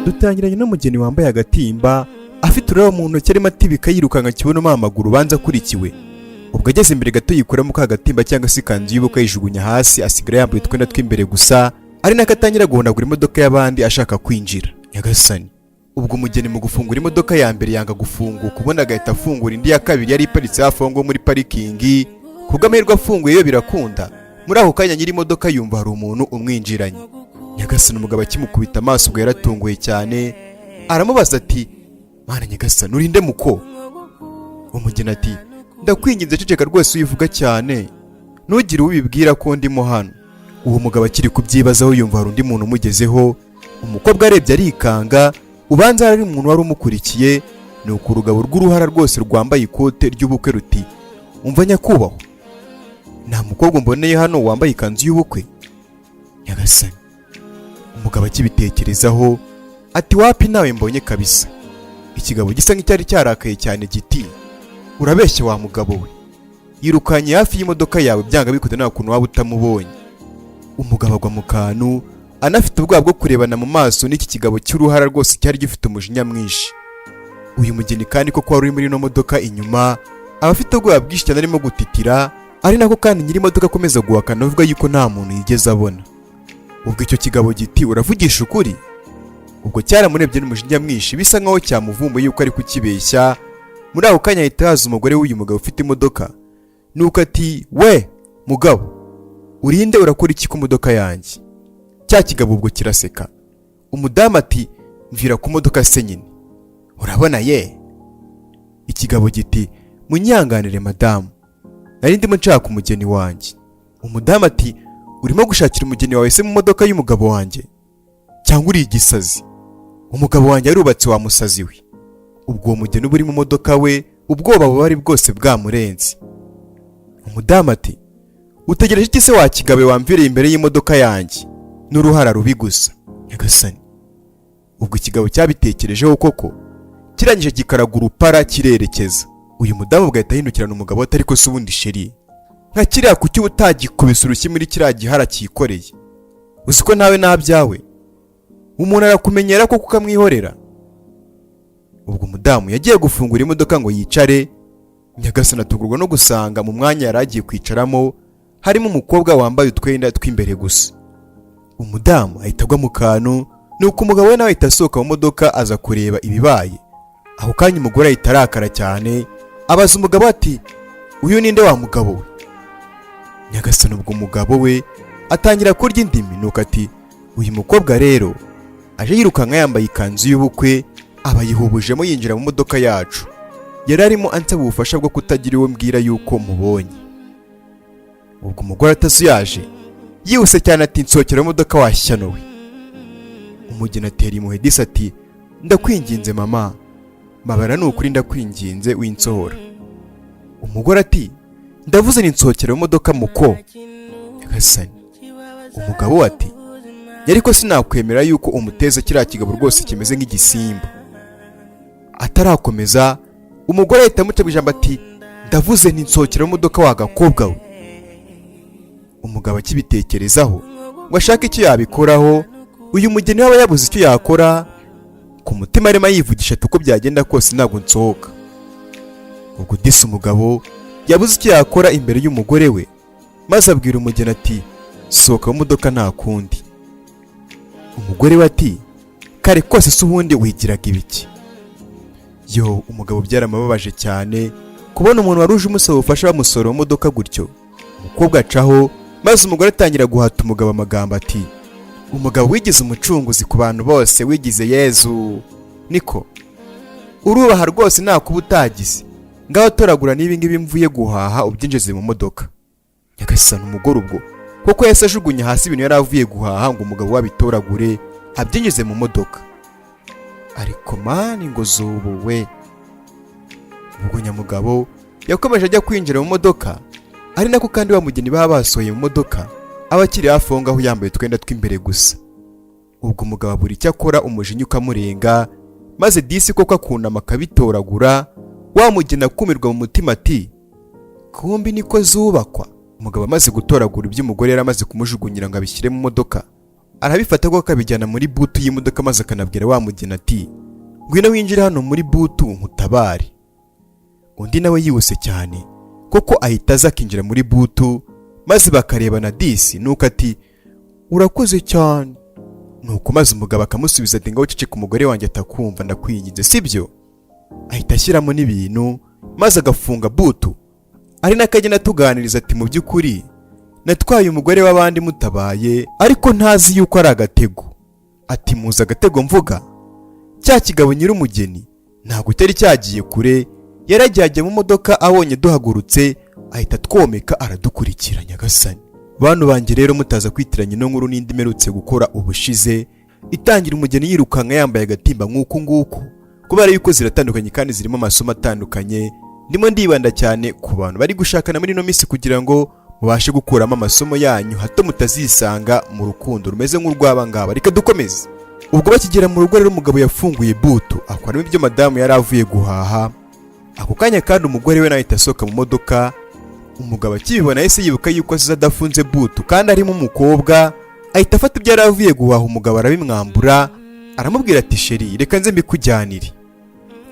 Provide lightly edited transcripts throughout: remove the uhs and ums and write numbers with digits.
Dutangiranye n'umugeni wambaye agatimba, afite ururabo mu ntoki, arimo atibika yirukanka kibonamo amaguru banza akurikiwe. Ubwo ageze imbere gato yikuramo ka gatimba cyangwa se ikanzu y'ubukwe, ayijugunya hasi, asigara yambaye utwenda tw'imbere gusa, ari nako atangira guhondagura imodoka y'abandi ashaka kwinjira. Nyagasani! Ubwo umugeni mu gufungura imodoka ya mbere yanga gufunguka, ubundi agahita afungura indi ya kabiri yari iparitse hafi aho ngaho muri parikingi. Kubw'amahirwe afunguye yo birakunda. Muri ako kanya nyiri imodoka yumva hari umuntu umwinjiranye. Nyagasani! Umugabo akimukubita amaso, ubwo yaratunguye cyane, aramubaza ati: "Mana nyagasani, urinde muko?" Umugeni ati: "Ndakwinginze ceceka rwose, uyivuga cyane, ntugire ubibwira ko ndimo hano." Uwo mugabo akiri kubyibazaho, yumva hari undi muntu umugezeho. Umukobwa arebye arikanga, ubanza hari umuntu wari umukurikiye. Ni uku urugabo rw'uruhara rwose rwambaye ikote ry'ubukwe ruti: "Umva nyakubahwa, nta mukobwa mboneye hano wambaye ikanzu y'ubukwe?" Nyagasani! Umugabo akibitekerezaho ati: "Wapi, nawe mbonye kabisa." Ikigabo gisa nk'icyari cyarakaye cyane giti: "Urabeshya wa mugabo we, yirukanye hafi y'imodoka yawe, byanga bikunda nta kuntu waba utamubonye." Umugabo agwa mu kantu, anafite ubwoba bwo kurebana mu maso n'iki kigabo cy'uruhara rwose cyari gifite umujinya mwinshi. Uyu mugeni kandi koko wari uri muri ino modoka inyuma aba afite ubwoba bwinshi cyane, arimo gutitira, ari nako kandi nyiri imodoka akomeza guhakana avuga yuko nta muntu yigeze abona. Ubwo icyo kigabo giti: "Uravugisha ukuri?" Ubwo cyaramurebye n'umujinya mwinshi, bisa nkaho cyamuvumbuye yuko ari kukibeshya. Muri ako kanya ahita haza umugore w'uyu mugabo ufite imodoka, nuko ati: "We mugabo, urinde? Urakora iki ku modoka yanjye?" Cya kigabo ubwo kiraseka. Umudamu ati: "Mvira ku modoka se nyine, urabona ye." Ikigabo giti: "Munyanganire madamu, nari ndimo nshaka umugeni wanjye." Umudamu ati: "Urimo gushakira umugeni wawe se mu modoka y'umugabo wanjye, cyangwa uri igisazi? Umugabo wanjye yarubatse wa musazi we." Ubwo uwo mugeni uba uri mu modoka we, ubwoba buba ari bwose bwamurenze. Umudamu ati: "Utegereje iki se wa kigabe, wamvireye imbere y'imodoka yanjye n'uruhara rubi gusa?" Nyagasani! Ubwo ikigabo cyabitekerejeho koko, kirangije gikaraga urupara kirerekeza. Uyu mudamu bugahita ahindukirana umugabo atari ko se ubundi chéri, nka kiriya kuki uba utagikubise urushyi muri kiriya gihara cyikoreye? Uzi ko nawe nta byawe, umuntu arakumenyera koko ukamwihorera. Ubwo umudamu yagiye gufungura imodoka ngo yicare. Nyagasani, atungurwa no gusanga mu mwanya yari agiye kwicaramo harimo umukobwa wambaye utwenda tw'imbere gusa. Umudamu ahita agwa mu kantu. Nuko umugabo we nawe ahita asohoka mu modoka aza kureba ibibaye. Ako kanya umugore ahita arakara cyane, abaza umugabo ati: "Uyu ninde wa mugabo we?" Nyagasani! Ubwo umugabo we atangira kurya indimi, nuko ati: "Uyu mukobwa rero aje yirukanka yambaye ikanzu y'ubukwe, aba yihubujemo yinjira mu modoka yacu. Yari arimo ansaba ubufasha bwo kutagira uwo mbwira yuko mubonye." Ubwo umugore atazuyaje yihuse cyane ati: "Nsohokera mu modoka washyano we." Umugeni atera impuhwe disi ati: "Ndakwinginze mama, mabara, ni ukuri ndakwinginze winsohora." Umugore ati: "Ndavuze ni nsohokera mu modoka muko." Nyagasani! Umugabo we ati: "Ariko sinakwemera yuko umuteza kiriya kigabo rwose kimeze nk'igisimba." Atarakomeza, umugore ahita amuca mu ijambo ati: "Ndavuze nti nsohokera mu modoka wa gakobwa we." Umugabo akibitekerezaho ngo ashake icyo yabikoraho, uyu mugeni we aba yabuze icyo yakora. Ku mutima arimo yivugisha ati: "Uko byagenda kose ntabwo nsohoka." Ubwo disi umugabo yabuze icyo yakora imbere y'umugore we, maze abwira umugeni ati: "Sohoka mu modoka, nta kundi." Umugore we ati: "Kare kose se ubundi wigiraga ibiki?" Yo, umugabo byaramubabaje cyane kubona umuntu wari uje umusaba ubufasha bamusohora mu modoka gutyo. Umukobwa acaho, maze umugore atangira guhata umugabo amagambo ati: "Umugabo wigize umucunguzi ku bantu bose, wigize Yezu, niko urubaha rwose, nta kuba utagize. Ngaho toragura n'ibi ngibi mvuye guhaha ubyinjize mu modoka." Nyagasani! Umugore ubwo kuko yahise ajugunya hasi ibintu yari avuye guhaha ngo umugabo we abitoragure abyinjize mu modoka. Ariko mani ngo zubuwe! Ubwo nyamugabo yakomeje ajya kwinjira mu modoka, ari nako kandi wa mugeni baba basohoye mu modoka aba akiri hafi aho ngaho yambaye utwenda tw'imbere gusa. Ubwo umugabo abura icyo akora, umujinya ukamurenga, maze disi koko akunama akabitoragura. Wa mugeni akumirwa mu mutima ati: "Kumbi niko zubakwa." Umugabo amaze gutoragura ibyo umugore yari amaze kumujugunyira ngo abishyire mu modoka, Arabifata ko akabijyana muri boot y'imodoka, maze akanabwira wa mugeni ati: "Ngwino winjire hano muri boot nkutabare." Undi nawe yihuse cyane koko ahita aza akinjira muri boot, maze bakarebana disi, nuko ati: "Urakoze cyane." Nuko maze umugabo akamusubiza ati: "Ngaho ceceka, umugore wanjye atakumva, ndakwinginze, sibyo?" Ahita ashyiramo n'ibintu maze agafunga boot, ari n'akagenda atuganiriza ati: "Mu by'ukuri natwaye umugore w'abandi mutabaye, ariko ntazi yuko ari agatego." Ati: "Muzi agatego mvuga? Cya kigabo nyir'umugeni ntabwo cyari cyagiye kure, yaragiye ajya mu modoka, abonye duhagurutse ahita twomeka aradukurikira." Nyagasani, bantu banjye rero, mutaza kwitiranya ino nkuru n'indi imerutse gukora ubushize itangira umugeni yirukanka yambaye agatimba nk'uku nguku, kubera yuko ziratandukanye kandi zirimo amasomo atandukanye. Ndimo ndibanda cyane ku bantu bari gushakana muri ino minsi kugira ngo mubashe gukuramo amasomo yanyu, hato mutazisanga mu rukundo rumeze nk'urw'aba ngaba. Reka dukomeze. Ubwo bakigera mu rugo rero, umugabo yafunguye boot akuramo ibyo madamu yari avuye guhaha. Ako kanya kandi umugore we nawe ahita asohoka mu modoka. Umugabo akibibona yahise yibuka yuko asize adafunze boot kandi arimo umukobwa, ahita afata ibyo yari avuye guhaha, umugabo arabimwambura, aramubwira ati: "Chérie, reka nze mbikujyanire."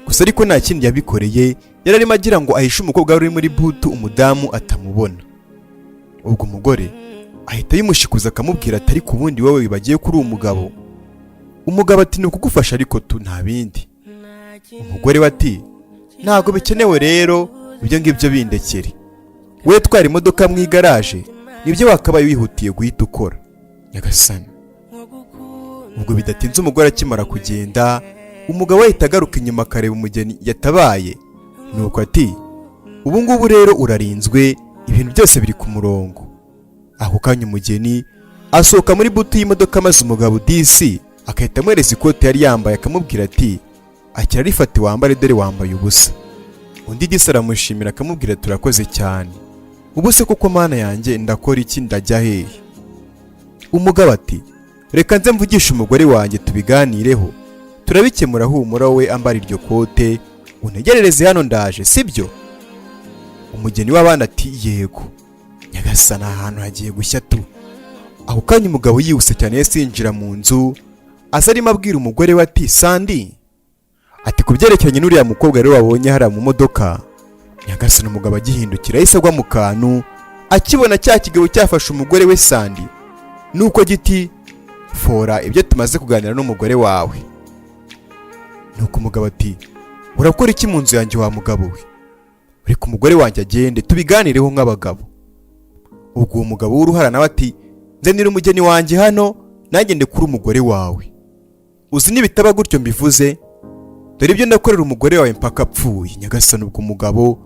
Gusa ariko nta kindi yabikoreye, yari arimo agira ngo ahishe umukobwa wari uri muri boot umudamu atamubona. Ubwo umugore ahita yimushikuza akamubwira ati: "Ariko ubundi wowe wibagiye kuri uwo mugabo?" Umugabo ati: "Ni ukugufasha ariko tu, nta bindi." Umugore we ati: "Ntabwo bikenewe rero, ibyo ngibyo bindekere. We twara imodoka mu igaraje, nibyo wakabaye wihutiye guhita ukora." Nyagasani, ubwo bidatinze umugore akimara kugenda, umugabo ahita agaruka inyuma akareba umugeni yatabaye, nuko ati: "Ubu ngubu rero urarinzwe, ibintu byose biri ku murongo." Ako kanya umugeni asohoka muri boot y'imodoka, maze umugabo disi agahita amuhereza ikote yari yambaye, akamubwira ati: "Akira, rifate wambare, dore wambaye ubusa." Undi disi aramushimira, akamubwira: "Turakoze cyane. Ubu se koko Mana yanjye, ndakora iki? Ndajya hehe?" Umugabo ati: "Reka nze mvugishe umugore wanjye tubiganireho, turabikemura. Humura, wowe ambara iryo kote untegerereze hano, ndaje, sibyo?" Umugeni w'abana ati: "Yego." Nyagasani, ahantu hagiye gushya tu. Ako kanya umugabo yihuse cyane yahise yinjira mu nzu, aza arimo abwira umugore we ati: "Sandi," ati, "ku byerekeranye n'uriya mukobwa rero wabonye hariya mu modoka." Nyagasani, umugabo agihindukira yahise agwa mu kantu akibona cya kigabo cyafashe umugore we Sandi, nuko giti: "Fora ibyo tumaze kuganira n'umugore wawe." Nuko umugabo ati: "Urakora iki mu nzu yanjye wa mugabo we? Reka umugore wanjye agende tubiganireho nk'abagabo." Ubwo uwo mugabo w'uruhara nawe ati: "Nzanira umugeni wanjye hano, nanjye ndekure umugore wawe. Uzi nibitaba gutyo mbivuze, dore ibyo ndakorera umugore wawe mpaka apfuye." Nyagasani, ubwo umugabo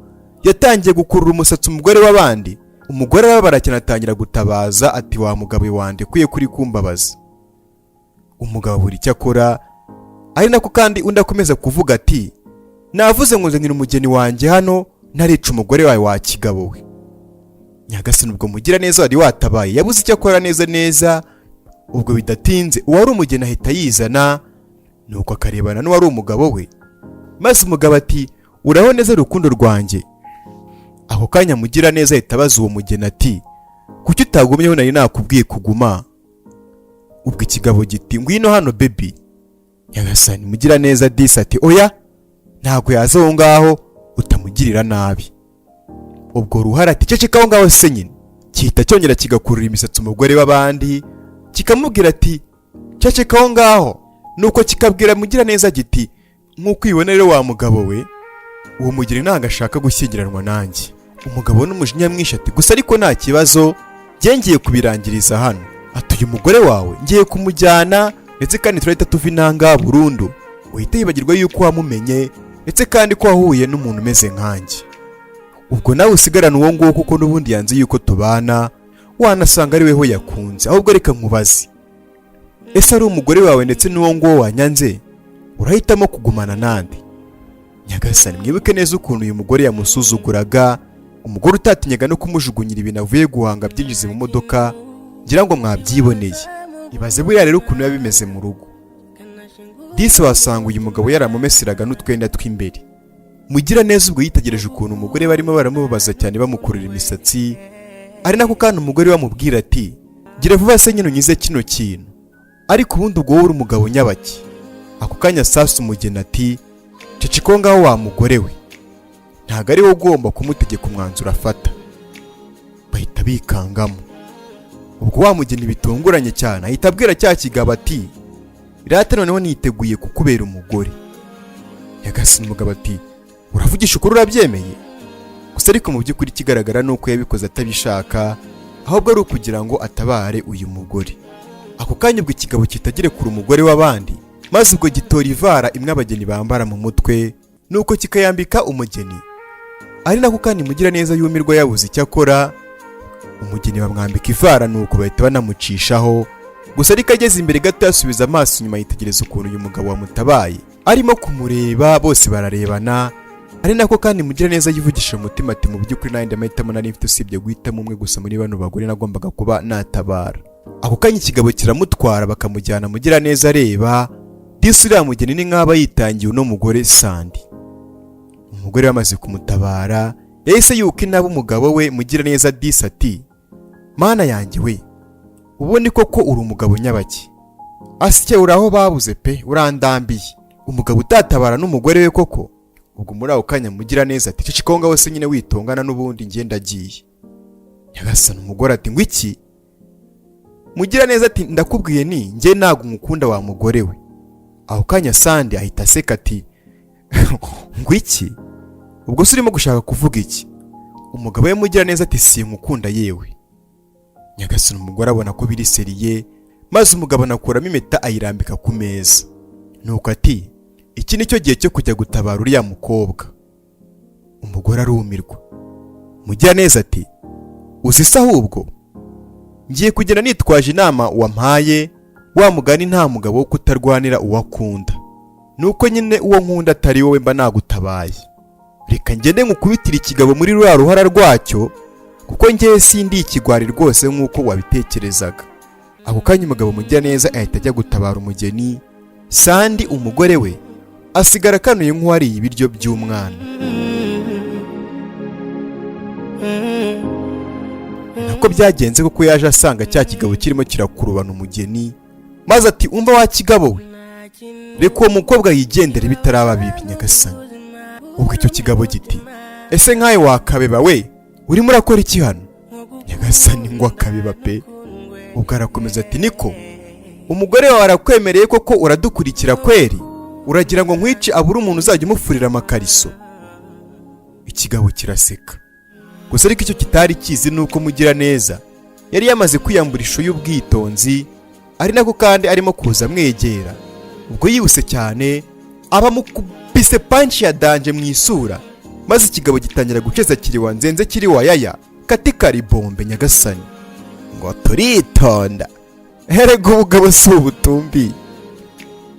yatangiye gukurura umusatsi umugore w'abandi. Umugore arababara cyane, atangira gutabaza ati: "Wa mugabo we, wandekuye kuri kumbabaza." Umugabo buri icyo akora, ari nako kandi undi akomeza kuvuga ati: "Navuze ngo nzanira umugeni wanjye hano, ntarica umugore wawe wa kigabo we." Nyagasani, ubwo mugira neza wari watabaye yabuze icyo akora neza neza. Ubwo bidatinze uwari umugeni ahita yizana, nuko akarebana n'uwari umugabo we, maze umugabo ati: "Uraho neza rukundo rwanjye." Ako kanya mugira neza ahita abaza uwo mugeni ati: "Kuki utagumyeho? Nari nakubwiye kuguma." Ubwo ikigabo giti: "Ngwino hano, baby." Nyagasani, mugira neza disi ati: "Oya, ntabwo yaza aho ngaho, utamugirira nabi." Ubwo ruhara ati: "Ceceka aho ngaho se nyine." Gihita cyongera kigakurura imisatsi umugore w'abandi, kikamubwira ati: "Ceceka aho ngaho." Nuko kikabwira mugira neza giti: "Nk'uko ubibona rero wa mugabo we, uwo mugeni ntabwo ashaka gushyingiranwa nanjye." Umugabo n'umujinya mwinshi ati: "Gusa ariko nta kibazo, njye ngiye kubirangiriza hano." Ati: "Uyu mugore wawe ngiye kumujyana, ndetse kandi turahita tuva inanga burundu, uhita yibagirwa yuko wamumenye, ndetse kandi ko wahuye n'umuntu umeze nkanjye. Ubwo nawe usigarane uwo nguwo, kuko n'ubundi yanze yuko tubana, wanasanga ari weho yakunze. Ahubwo reka nkubaze, ese ari umugore wawe ndetse n'uwo nguwo wanyanze, urahitamo kugumana nande?" Nyagasani, mwibuke neza ukuntu uyu mugore yamusuzuguraga, umugore utatinyaga no kumujugunyira ibintu avuye guhanga byinjize mu modoka. Ngira ngo mwabyiboneye. Ibaze buriya rero ukuntu biba bimeze mu rugo. Disi wasanga uyu mugabo yaramumeseraga n'utwenda tw'imbere. Mugira neza ubwo yitegereje ukuntu umugore barimo baramubabaza cyane, bamukurura imisatsi, ari nako kandi umugore bamubwira ati: "Gira vuba se nyine unyize kino kintu." Ariko ubundi ubwo wowe uri umugabo nyabaki? Ako kanya sasa umugeni ati: "Ceceka ngaho wa mugore we, ntabwo ari wowe ugomba kumutegeka umwanzuro afata." Bahita bikangamo. Ubwo wa mugeni bitunguranye cyane ahita abwira cya kigabo ati: "Rata, noneho niteguye kukubera umugore." Nyagasani, umugabo ati: "Uravugisha ukuri, urabyemeye?" Gusa ariko mu by'ukuri ikigaragara ni uko yabikoze atabishaka, ahubwo ari ukugira ngo atabare uyu mugore. Ako kanya ubwo ikigabo kitagire kure umugore w'abandi, maze ubwo gitora ivara imwe abageni bambara mu mutwe, nuko kikayambika umugeni, ari nako kandi Mugiraneza yumirwa yabuze icyo akora. Umugeni bamwambika ivara, nuko bahita banamucishaho. Gusa ariko ageze imbere gato yasubiza amaso inyuma, yitegereza ukuntu uyu mugabo wamutabaye arimo kumureba. Bose bararebana, ari nako kandi Mugiraneza yivugisha mu mutima ati: "Mu by'ukuri nta mahitamo nari mfite usibye guhitamo umwe gusa muri bano bagore nagombaga kuba natabara." Ako kanya ikigabo kiramutwara, bakamujyana. Mugiraneza areba disi uriya mugeni ni nk'aba yitangiye uno mugore Sandi. Umugore bamaze kumutabara yahise yuka inaba umugabo we. Mugiraneza disi ati: "Mana yanjye we, ubundi koko uri umugabo nyabaki? Asye uri aho babuze pe, urandambiye, umugabo utatabara n'umugore we koko?" Ubwo muri ako kanya Mugiraneza ati: "Ceceka aho ngaho se nyine, witongana n'ubundi ngenda agiye." Nyagasani, umugore ati: "Ngo iki?" Mugiraneza ati: "Ndakubwiye ni njye ntabwo ngukunda wa mugore we." Aho kanya Sandi ahita aseka ati: "Ngo iki? Ubwo se urimo gushaka kuvuga iki?" Umugabo we Mugiraneza ati: "Sinkukunda yewe." Nyagasani, umugore abona ko biri sérieux, maze umugabo anakuramo impeta ayirambika ku meza, nuko ati: "Iki ni cyo gihe cyo kujya gutabara uriya mukobwa." Umugore arumirwa. Mugiraneza ati: "Uzi se, ahubwo ngiye kugenda nitwaje inama wampaye. Wa mugani nta mugabo wo kutarwanira uwo akunda, nuko nyine uwo nkunda atari wowe mba nagutabaye. Reka ngende nkukubitire ikigabo muri ruriya ruhara rwacyo, kuko ngewe sindi ikigwari rwose nk'uko wabitekerezaga." Ako kanya umugabo Mugiraneza ahita ajya gutabara umugeni Sandi, umugore we asigara akanuye nk'uwariye ibiryo by'umwana. Nako byagenze kuko yaje asanga cya kigabo kirimo kirakurubana umugeni, maze ati: "Umva wa kigabo we, reka uwo mukobwa yigendere bitaraba bibi." Nyagasani, ubwo icyo kigabo giti: "Ese nkawe wakabeba we, urimo urakora iki hano?" Nyagasani, ngo akabeba pe! Ubwo arakomeza ati: "Niko umugore wawe arakwemereye koko uradukurikira kweri? Uragira ngo nkwice abure umuntu uzajya umufurira amakariso?" Ikigabo kiraseka gusa, ariko icyo kitari kizi ni uko Mugiraneza yari yamaze kwiyambura ishusho y'ubwitonzi, ari nako kandi arimo kuza amwegera. Ubwo yihuse cyane aba amukubise punch ya danger mu isura, maze ikigabo gitangira guceza kiri wa nzenze kiri wa yaya katika ribombe. Nyagasani, ngo turitonda erega ubugabo si ubutumbi!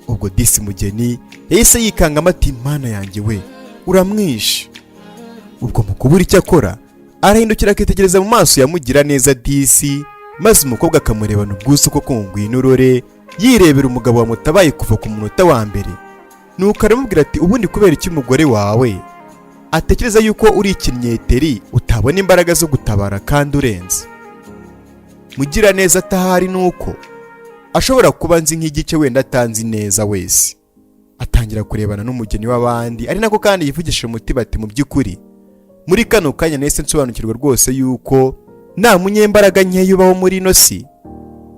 Ubwo disi mugeni yahise yikangamo ati: "Mana yanjye we, uramwishe!" Ubwo mu kubura icyo akora arahindukira akitegereza mu maso ya Mugiraneza disi, maze umukobwa akamurebana ubwuzu koko ngo ngwino urore, yirebera umugabo wamutabaye kuva ku munota wa mbere. Nuko aramubwira ati: "Ubundi kubera iki umugore wawe atekereza yuko uri ikinyeteri, utabona imbaraga zo gutabara kandi urenze?" Mugiraneza atahari nuko ashobora kuba nzi nk'igice, wenda atanzi neza wese. Atangira kurebana n'umugeni w'abandi, ari nako kandi yivugisha umutima ati: "Mu by'ukuri muri kano kanya nahise nsobanukirwa rwose yuko nta munyembaraga nkeya ubaho muri ino si.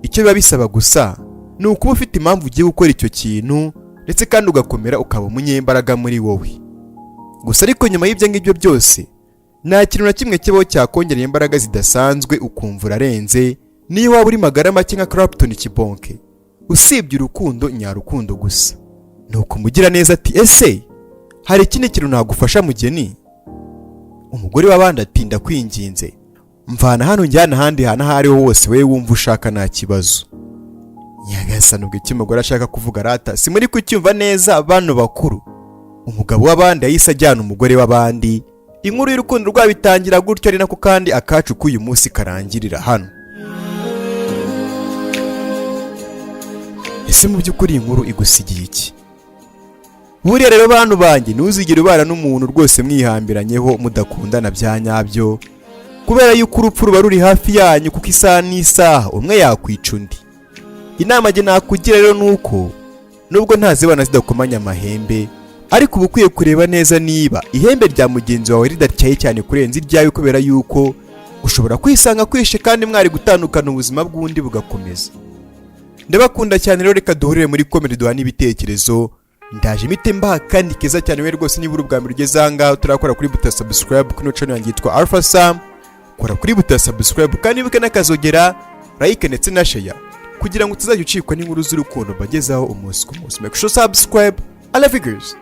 Icyo biba bisaba gusa ni ukuba ufite impamvu ugiye gukora icyo kintu, ndetse kandi ugakomera ukaba umunyembaraga muri wowe gusa. Ariko nyuma y'ibyo ngibyo byose nta kintu na kimwe kibaho cyakongerera imbaraga zidasanzwe ukumva urarenze, niyo waba uri magara make nka Clapton Kibonke, usibye urukundo nyarukundo gusa." Nuko Mugiraneza ati: "Ese hari ikindi kintu nagufasha, mugeni?" Umugore w'abandi ati: "Ndakwinginze, mvana hano njyana ahandi hantu aho ariho hose wowe wumva ushaka, nta kibazo." Nyagasani, ubwo icyo umugore ashaka kuvuga rata si muri kucyumva neza bano bakuru. Umugabo w'abandi yahise ajyana umugore w'abandi, inkuru y'urukundo rwabo itangira gutyo, ari nako kandi akacu k'uyu munsi karangirira hano. Ese mu by'ukuri iyi nkuru igusigiye iki? Buriya rero bantu banjye, ntuzigere ubana n'umuntu rwose mwihambiranyeho mudakundana bya nyabyo, kubera yuko urupfu ruba ruri hafi yanyu, kuko isaha n'isaha umwe yakwica undi. Inama njye nakugira rero ni uko nubwo ntazibana zidakomanya amahembe, ariko uba ukwiye kureba neza niba ihembe rya mugenzi wawe ridatyaye cyane kurenza iryawe, kubera yuko ushobora kwisanga kwishe kandi mwari gutandukana, ubuzima bw'undi bugakomeza. Ndabakunda cyane rero, reka duhurire muri comment duhana ibitekerezo. Ndaje imite mbaha kandi keza cyane. We rwose, niba uri ubwa mbere ugeze aha ngaha turakora kuri buto subscribe kuri channel yanjye yitwa Alpha Sam, kora kuri buto subscribe kandi wibuke n'akazogera, like ndetse na share, kugira ngo utazajya ucikwa n'inkuru z'urukundo mbagezaho umunsi ku munsi. Make sure subscribe. I love you guys.